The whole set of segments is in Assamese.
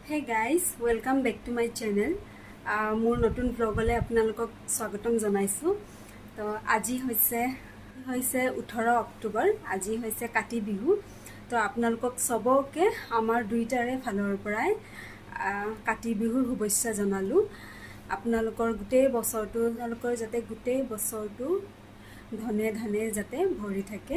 Hey guys, welcome back to my channel. মোৰ নতুন ভ্লগলৈ আপোনালোকক স্বাগতম জনাইছোঁ। তো আজি হৈছে 18 অক্টোবৰ, আজি হৈছে কাতি বিহু। তো আপোনালোকক চবকে আমাৰ দুইটাৰে ফালৰ পৰাই কাতি বিহুৰ শুভেচ্ছা জনালোঁ। আপোনালোকৰ গোটেই বছৰটো, আপোনালোকৰ যাতে গোটেই বছৰটো ধনে ধানে যাতে ভৰি থাকে,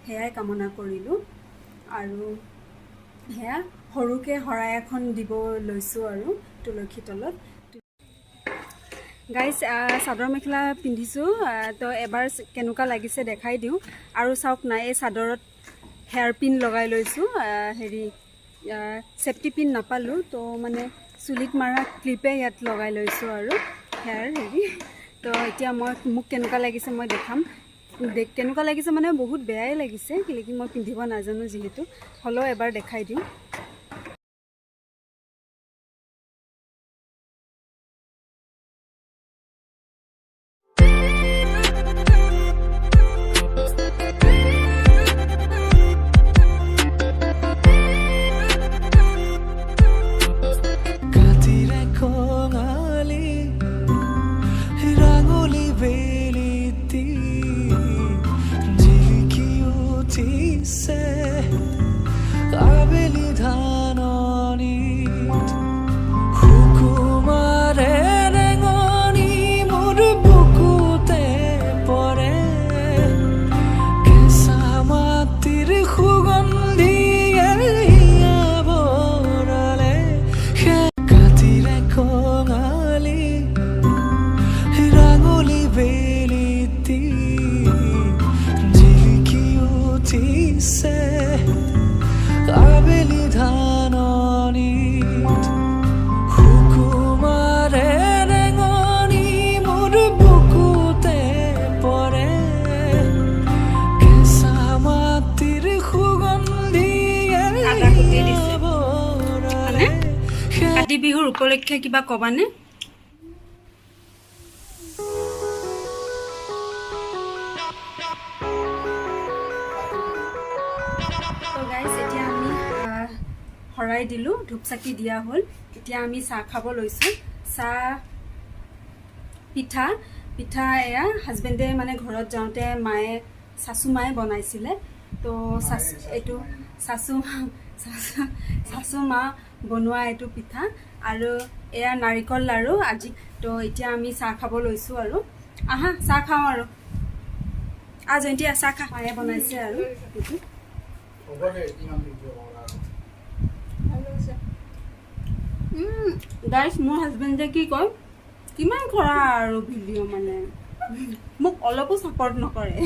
সেয়াই কামনা কৰিলোঁ। আৰু সেয়া সৰুকৈ শৰাই এখন দিব লৈছোঁ আৰু তুলসী তলত। গাইজ, চাদৰ মেখেলা পিন্ধিছোঁ, তো এবাৰ কেনেকুৱা লাগিছে দেখাই দিওঁ। আৰু চাওক না, এই চাদৰত হেয়াৰ পিন লগাই লৈছোঁ। হেৰি চেফটি পিন নাপালোঁ, তো মানে চুলিত মাৰা ক্লিপে ইয়াত লগাই লৈছোঁ আৰু হেয়াৰ হেৰি। তো এতিয়া মই মোক কেনেকুৱা লাগিছে মই দেখাম। কেনেকুৱা লাগিছে মানে বহুত বেয়াই লাগিছে, কেলৈ কি মই পিন্ধিব নাজানো যিহেতু। হ'লেও এবাৰ দেখাই দিওঁ। কাতিৰে কঙালী ৰাঙলী বেলিটি জিলিকি উঠিছে আবেলি ধাননিত। সুকুমাৰে ৰেঙনি মোৰ বুকুতে পৰে, কেঁচা মাটিৰ সুগন্ধিয়ে হিয়া ভৰালে। কাতিৰে কঙালী ৰাঙলী বেলিটি জিলিকি উঠিছে আবেলি ধাননিত। সুকুমাৰে ৰেঙনি মোৰ বুকুতে পৰে, কেঁচা মাটিৰ সুগন্ধিয়ে আদা কুটি দিছে। হিয়া ভৰালে। মানে কাতি বিহুৰ উপলক্ষে কিবা ক'বানে? তো গাইজ, এতিয়া আমি শৰাই দিলোঁ, ধূপ চাকি দিয়া হ'ল। এতিয়া আমি চাহ খাব লৈছোঁ। চাহ, পিঠা। পিঠা এয়া হাজবেণ্ডে মানে ঘৰত যাওঁতে মায়ে, শাশু মায়ে বনাইছিলে। তো শাশু, এইটো শাশু শাশু শাশু মা বনোৱা এইটো পিঠা আৰু এয়া নাৰিকল লাড়ু আজি। তো এতিয়া আমি চাহ খাব লৈছোঁ আৰু আহা, চাহ খাওঁ আৰু। আহ জয়ন্তী, আহ, চাহ খা। মায়ে বনাইছে আৰু এইটো। হ'ব দে, কিমান দিব আৰু। গাইজ, মোৰ হাজবেণ্ডে কি কয়, কিমান কৰা আৰু ভিডিঅ', মানে মোক অলপো ছাপৰ্ট নকৰে।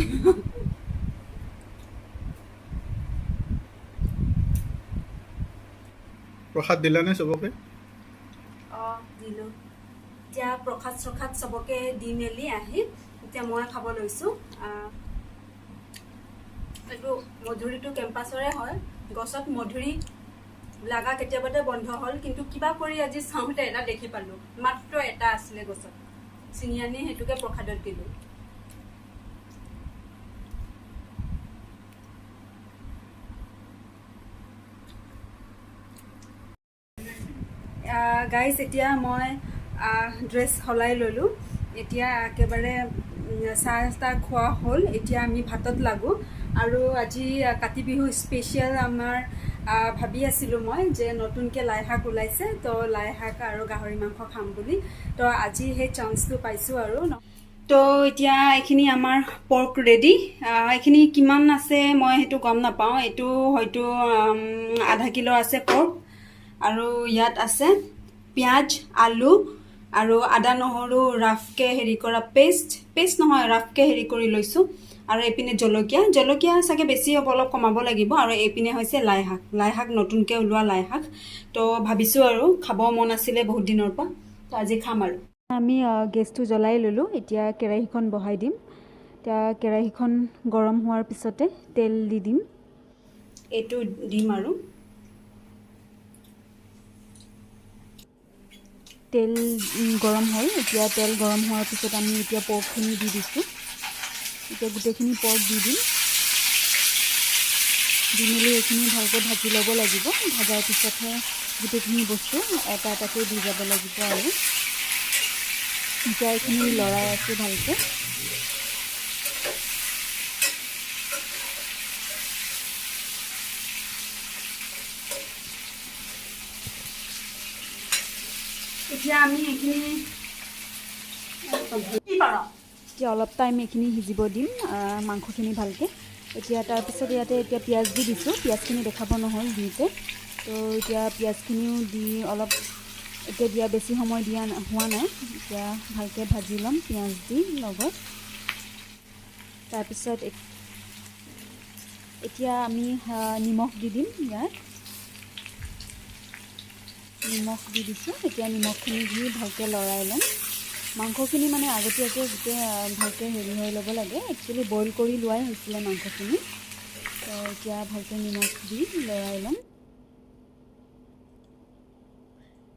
প্ৰসাদ দিলানে চবকে? অঁ, দিলোঁ। এতিয়া প্ৰসাদ চসাদ চবকে দি মেলি আহি এতিয়া মই খাব লৈছোঁ। এইটো মধুৰিটো কেম্পাছৰে হয়। গছত মধুৰি লগা কেতিয়াবাতে বন্ধ হ'ল, কিন্তু কিবা কৰি আজি চাওঁতে এটা দেখি পালোঁ। মাত্ৰ এটা আছিলে গছত, ছিঙি আনি সেইটোকে প্ৰসাদত দিলোঁ। গাইজ, এতিয়া মই ড্ৰেছ সলাই ল'লোঁ। এতিয়া একেবাৰে চাহ তাহ খোৱা হ'ল। এতিয়া আমি ভাতত লাগোঁ। আৰু আজি কাতি বিহু স্পেচিয়েল আমাৰ ভাবি আছিলোঁ মই যে নতুনকৈ লাই শাক ওলাইছে, তো লাই শাক আৰু গাহৰি মাংস খাম বুলি। তো আজি সেই চান্সটো পাইছোঁ আৰু। তো এতিয়া এইখিনি আমাৰ পৰ্ক ৰেডি। এইখিনি কিমান আছে মই সেইটো গম নাপাওঁ। এইটো হয়তো আধা কিলো আছে পৰ্ক। আৰু ইয়াত আছে পিঁয়াজ, আলু আৰু আদা নহৰু ৰাফকে হেৰি কৰা পেষ্ট, পেষ্ট নহয়, ৰাফকে হেৰি কৰি লৈছোঁ। আৰু এইপিনে জলকীয়া, জলকীয়া চাগে বেছি হ'ব, অলপ কমাব লাগিব। আৰু এইপিনে হৈছে লাই শাক। লাই শাক নতুনকৈ ওলোৱা লাই শাক। তো ভাবিছোঁ আৰু খাব মন আছিলে বহুত দিনৰ পৰা, তো আজি খাম। আৰু আমি গেছটো জ্বলাই ল'লোঁ। এতিয়া কেৰাহীখন বহাই দিম। এতিয়া কেৰাহীখন গৰম হোৱাৰ পিছতে তেল দি দিম। এইটো দিম আৰু তেল গৰম হ'ল। এতিয়া তেল গৰম হোৱাৰ পিছত আমি এতিয়া পৰ্কখিনি দি দিছোঁ। এতিয়া গোটেইখিনি পৰ্ক দি দিম। দি মেলি এইখিনি ভালকৈ ভাজি ল'ব লাগিব। ভজাৰ পিছতহে গোটেইখিনি বস্তু এটা এটাকৈ দি যাব লাগিব আৰু। এতিয়া এইখিনি লৰাই আছোঁ ভালকৈ। এতিয়া আমি এইখিনি এতিয়া অলপ টাইম এইখিনি সিজিব দিম মাংসখিনি ভালকৈ। এতিয়া তাৰপিছত ইয়াতে এতিয়া পিঁয়াজ দি দিছোঁ। পিঁয়াজখিনি দেখাব নহ'ল দিওঁতে, তো এতিয়া পিঁয়াজখিনিও দি অলপ এতিয়া দিয়া বেছি সময় দিয়া হোৱা নাই। এতিয়া ভালকৈ ভাজি ল'ম পিঁয়াজ দি লগত। তাৰপিছত এতিয়া আমি নিমখ দি দিম। ইয়াত নিমখ দি দিছোঁ। এতিয়া নিমখখিনি দি ভালকৈ লৰাই ল'ম। মাংসখিনি মানে আগতীয়াকৈ গোটেই ভালকৈ হেৰি হৈ ল'ব লাগে। একচুৱেলি বইল কৰি লোৱাই হৈছিলে মাংসখিনি। তো এতিয়া ভালকৈ নিমখ দি লৰাই ল'ম।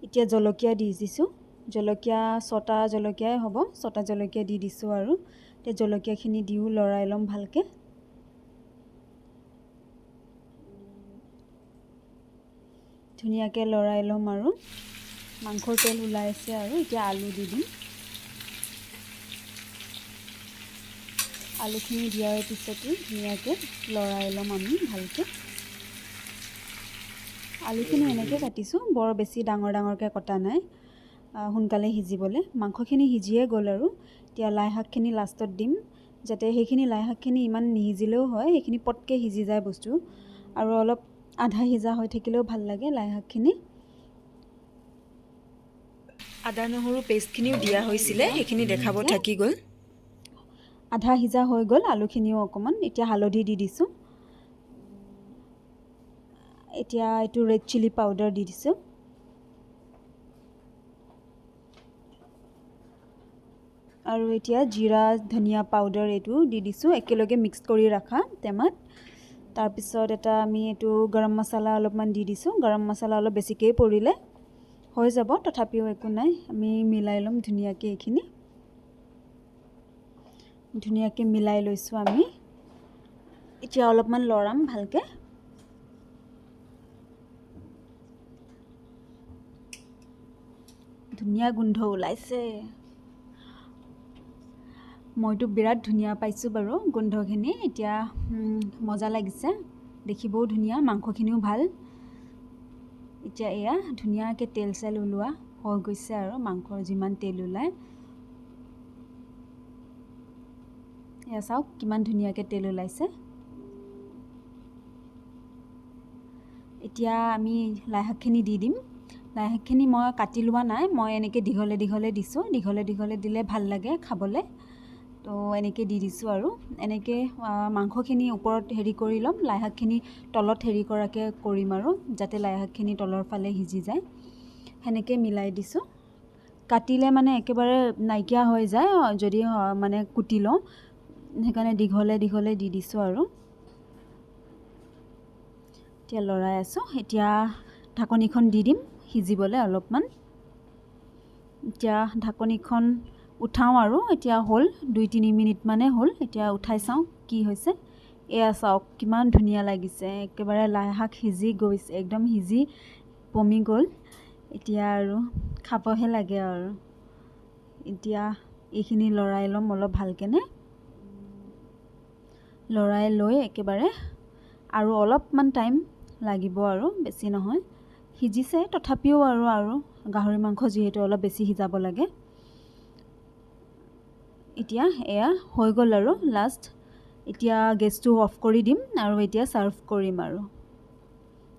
এতিয়া জলকীয়া দি দিছোঁ। জলকীয়া 6টা জলকীয়াই হ'ব, 6টা জলকীয়া দি দিছোঁ আৰু। এতিয়া জলকীয়াখিনি দিও লৰাই ল'ম ভালকৈ। ধুনীয়াকৈ লৰাই ল'ম আৰু। মাংসৰ তেল ওলাইছে আৰু। এতিয়া আলু দি দিম। আলুখিনি দিয়াৰ পিছতো ধুনীয়াকৈ লৰাই ল'ম আমি ভালকৈ। আলুখিনি এনেকৈ কাটিছোঁ, বৰ বেছি ডাঙৰ ডাঙৰকৈ কটা নাই, সোনকালে সিজিবলৈ। মাংসখিনি সিজিয়ে গ'ল আৰু। এতিয়া লাই শাকখিনি লাষ্টত দিম, যাতে সেইখিনি লাই শাকখিনি ইমান নিসিজিলেও হয়, সেইখিনি পটকৈ সিজি যায় বস্তু। আৰু অলপ আধা সিজা হৈ থাকিলেও ভাল লাগে লাই শাকখিনি। আদা নহৰু পেষ্টখিনিও দিয়া হৈছিলে, সেইখিনি দেখাব থাকি গ'ল। আধা সিজা হৈ গ'ল আলুখিনিও অকণমান। এতিয়া হালধি দি দিছোঁ। এতিয়া এইটো ৰেড চিলি পাউডাৰ দি দিছোঁ। আৰু এতিয়া জিৰা ধনিয়া পাউডাৰ এইটো দি দিছোঁ, একেলগে মিক্স কৰি ৰাখা টেমাত। তাৰপিছত এটা আমি এইটো গৰম মছলা অলপমান দি দিছোঁ। গৰম মছলা অলপ বেছিকেই পৰিলে হৈ যাব, তথাপিও একো নাই, আমি মিলাই ল'ম ধুনীয়াকৈ। এইখিনি ধুনীয়াকৈ মিলাই লৈছোঁ আমি। এতিয়া অলপমান লৰাম ভালকৈ। ধুনীয়া গোন্ধ ওলাইছে, মইতো বিৰাট ধুনীয়া পাইছোঁ বাৰু গোন্ধখিনি। এতিয়া মজা লাগিছে, দেখিবও ধুনীয়া, মাংসখিনিও ভাল। এতিয়া এয়া ধুনীয়াকৈ তেল চেল ওলোৱা হৈ গৈছে আৰু, মাংসৰ যিমান তেল ওলায়। এয়া চাওক কিমান ধুনীয়াকৈ তেল ওলাইছে। এতিয়া আমি লাই শাকখিনি দি দিম। লাই শাকখিনি মই কাটি লোৱা নাই, মই এনেকৈ দীঘলে দীঘলে দিছোঁ। দীঘলে দীঘলে দিলে ভাল লাগে খাবলৈ, তো এনেকৈ দি দিছোঁ আৰু। এনেকৈ মাংসখিনি ওপৰত হেৰি কৰি ল'ম, লাই শাকখিনি তলত হেৰি কৰাকৈ কৰিম আৰু, যাতে লাই শাকখিনি তলৰ ফালে সিজি যায়। সেনেকৈ মিলাই দিছোঁ। কাটিলে মানে একেবাৰে নাইকিয়া হৈ যায় যদি মানে কুটি লওঁ, সেইকাৰণে দীঘলে দীঘলে দি দিছোঁ আৰু। এতিয়া লৰাই আছোঁ। এতিয়া ঢাকনিখন দি দিম সিজিবলৈ অলপমান। এতিয়া ঢাকনিখন উঠাওঁ আৰু। এতিয়া হ'ল 2-3 মিনিটমানে হ'ল। এতিয়া উঠাই চাওঁ কি হৈছে। এয়া চাওক কিমান ধুনীয়া লাগিছে, একেবাৰে লাই শাক সিজি গৈছে, একদম সিজি পমি গ'ল। এতিয়া আৰু খাবহে লাগে আৰু। এতিয়া এইখিনি লৰাই ল'ম অলপ ভালকেনে। লৰাই লৈ একেবাৰে আৰু অলপমান টাইম লাগিব আৰু, বেছি নহয়। সিজিছে তথাপিও আৰু আৰু গাহৰি মাংস যিহেতু অলপ বেছি সিজাব লাগে। এতিয়া এয়া হৈ গ'ল আৰু লাষ্ট। এতিয়া গেছটো অফ কৰি দিম আৰু এতিয়া ছাৰ্ভ কৰিম আৰু।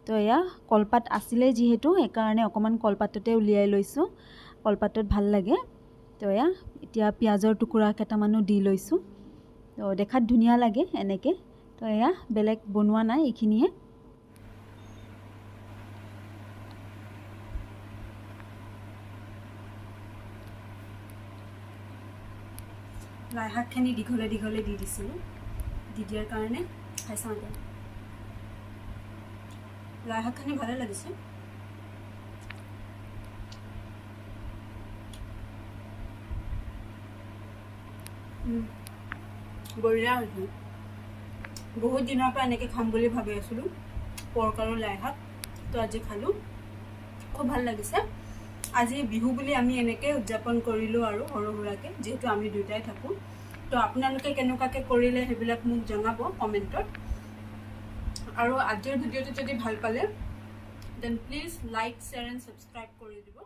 তো এয়া কলপাত আছিলে যিহেতু, সেইকাৰণে অকণমান কলপাততে উলিয়াই লৈছোঁ, কলপাতত ভাল লাগে। তো এয়া এতিয়া পিঁয়াজৰ টুকুৰা কেইটামানো দি লৈছোঁ, তো দেখাত ধুনীয়া লাগে এনেকৈ। তো এয়া বেলেগ বনোৱা নাই, এইখিনিয়ে। লাই শাকখিনি দীঘলে দীঘলে দি দিছিলোঁ, দি দিয়াৰ কাৰণে খাই চাওঁ এতিয়া। লাই শাকখিনি ভালে লাগিছে। বঢ়িয়া হৈছে। বহুত দিনৰ পৰা এনেকৈ খাম বুলি ভাবি আছিলোঁ পৰ্ক আৰু লাই শাক, তো আজি খালোঁ। খুব ভাল লাগিছে। আজি বিহু বুলি আমি এনেকৈ উদযাপন কৰিলোঁ আৰু সৰু সুৰাকৈ, যিহেতু আমি দুয়োটাই থাকোঁ। তো আপোনালোকে কেনেকুৱাকৈ কৰিলে সেইবিলাক মোক জনাব কমেণ্টত। আৰু আজিৰ ভিডিঅ'টো যদি ভাল পালে, then please like, share and subscribe কৰি দিব।